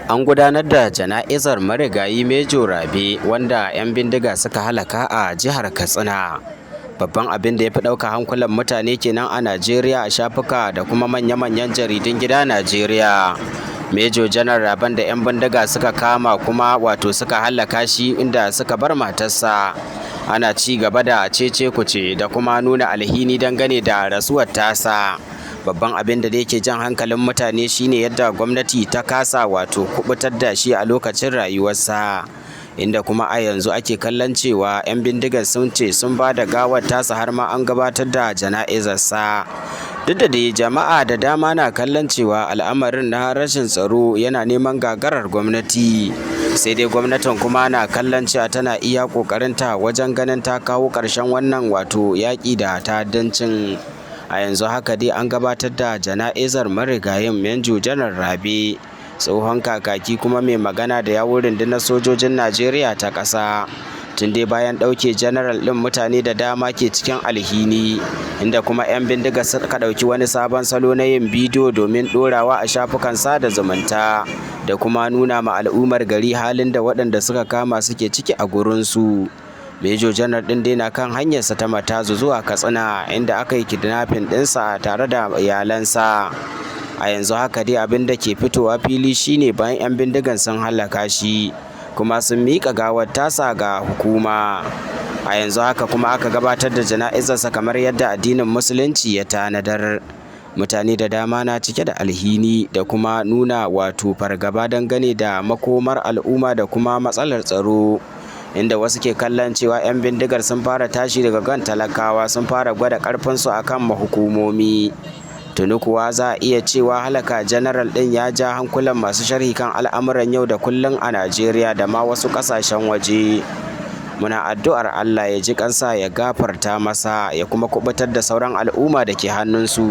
An gudanar da jana'izar marigayi Mejo Rabe wanda 'yan bindiga suka halaka a jihar Katsina. Babban abin da ya fi ɗaukar hankulan mutane kenan a Najeriya a shafuka da kuma manya-manyan jaridun gida Najeriya. Mejo Janar Raben da 'yan bindiga suka kama kuma wato suka halaka shi inda suka bar matarsa. Ana ci gaba da cece-kuce da kuma nuna alhini dangane da rasuwar tasa. Babban abin da yake jan hankalin mutane shine yadda gwamnati ta kasa wato kubutar da shi a lokacin rayuwarsa, inda kuma a yanzu ake kallon cewa 'yan bindigar sun ce sun ba da gawar tasa har ma an gabatar da jana'izarsa. Duk da dai jama'a da dama na kallon cewa al'amarin na rashin tsaro yana neman gagarar gwamnati, sai dai gwamnatin kuma na kallon cewa tana iya ƙoƙarinta wajen ganin ta kawo ƙarshen wannan wato yaƙi da ta'addancin. A yanzu haka dai an gabatar da jana'izar marigayin Mejo Janar Rabe, tsohon kakaki kuma mai magana da yawun rundunar sojojin Najeriya ta ƙasa. Tun dai bayan ɗauke janaral ɗin mutane da dama ke cikin alhini, inda kuma 'yan bindiga suka ɗauki wani sabon salo na yin bidiyo domin ɗorawa a shafukan sada zumunta da kuma nuna ma al'ummar gari halin da waɗanda suka kama suke ciki a gurinsu. Mejo Janar ɗin dai na kan hanyarsa ta Matazu zuwa Katsina, inda aka yi kidnapping ɗinsa tare da iyalansa. A yanzu haka dai abin da ke fitowa fili shine bayan 'yan bindigan sun halaka shi kuma sun miƙa gawar tasa ga hukuma. A yanzu haka kuma aka gabatar da jana'izarsa kamar yadda addinin Musulunci ya tanadar. Mutane da dama na cike da alhini da kuma nuna wato fargaba dangane da makomar al'umma da kuma matsalar tsaro, inda wasu ke kallon cewa 'yan bindigar sun fara tashi daga kan talakawa, sun fara gwada ƙarfinsu a kan hukumomi. Tuni kuwa za a iya cewa halaka janaral ɗin ya ja hankulan masu sharhi kan al'amuran yau da kullum a Najeriya da ma wasu ƙasashen waje. Muna addu'ar Allah ya ji kansa, ya gafarta masa, ya kuma kubutar da sauran al'umma da ke hannunsu.